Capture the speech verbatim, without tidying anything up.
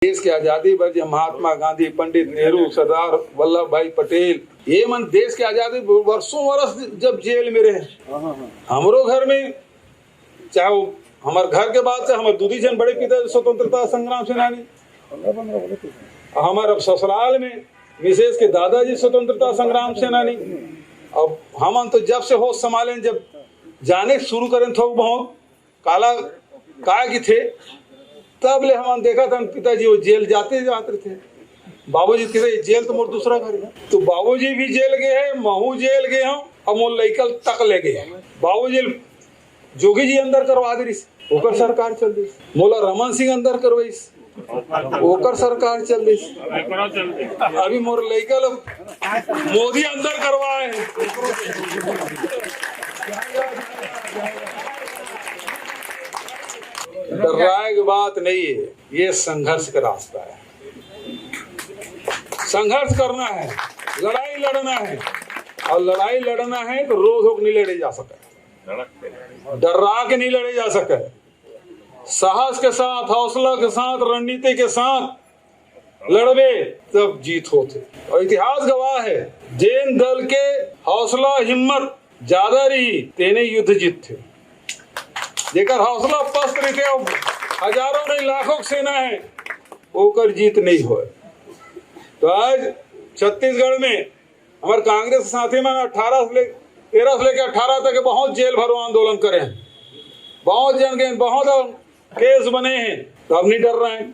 देश के आजादी बर जे महात्मा गांधी, पंडित नेहरू, सरदार वल्लभ भाई पटेल, ये मन देश के आजादी बर वर्षों वर्ष जब जेल में रहे, हमरो घर में, चाहे वो हमारे घर के बात से, हमारे दू दी झन बड़े पिता स्वतंत्रता संग्राम सेनानी, हमारे अब ससुराल में विशेष के दादाजी स्वतंत्रता संग्राम सेनानी। अब हमन तो जब से होश संभालेन, जब जाने शुरू करेन थोक बहुत काला का की थे, तब ले हमन देखत हन पिताजी वो जेल जाते जात रहिथे। बाबूजी कहिथे, "जेल तो मोर दूसरा घर है।" तो बाबूजी भी जेल गए हैं, महू जेल गए हूँ, अब मोर लइका तक ले गए हैं। बाबूजी जोगी जी अंदर करवा दे रहिस, ओकर सरकार चल दिस। मोला रमन सिंह अंदर करवाइस, ओकर सरकार चल दिस। अभी मोर लइका ल मोदी अंदर करवाए। डर्राए के बात नहीं है, ये संघर्ष का रास्ता है। संघर्ष करना है, लड़ाई लड़ना है, और लड़ाई लड़ना है तो रो धो के नहीं लड़े जा सके, डर्रा के नहीं लड़े जा सके। साहस के साथ, हौसला के साथ, रणनीति के साथ लड़बे तब जीत होथे। और इतिहास गवाह है, जेन दल के हौसला हिम्मत ज्यादा रही, तेने युद्ध जीतथे। जेकर हौसला पस्त रहिथे, हजारों नहीं लाखों के सेना है, ओकर जीत नहीं होय। तो आज छत्तीसगढ़ में हमारे कांग्रेस साथी मन अठारह से ले, तेरह से लेकर अठारह तक के बहुत जेल भरो आंदोलन करे हैं, बहुत जन गए, बहुत केस बने हैं, तो अब नहीं डर रहे हैं।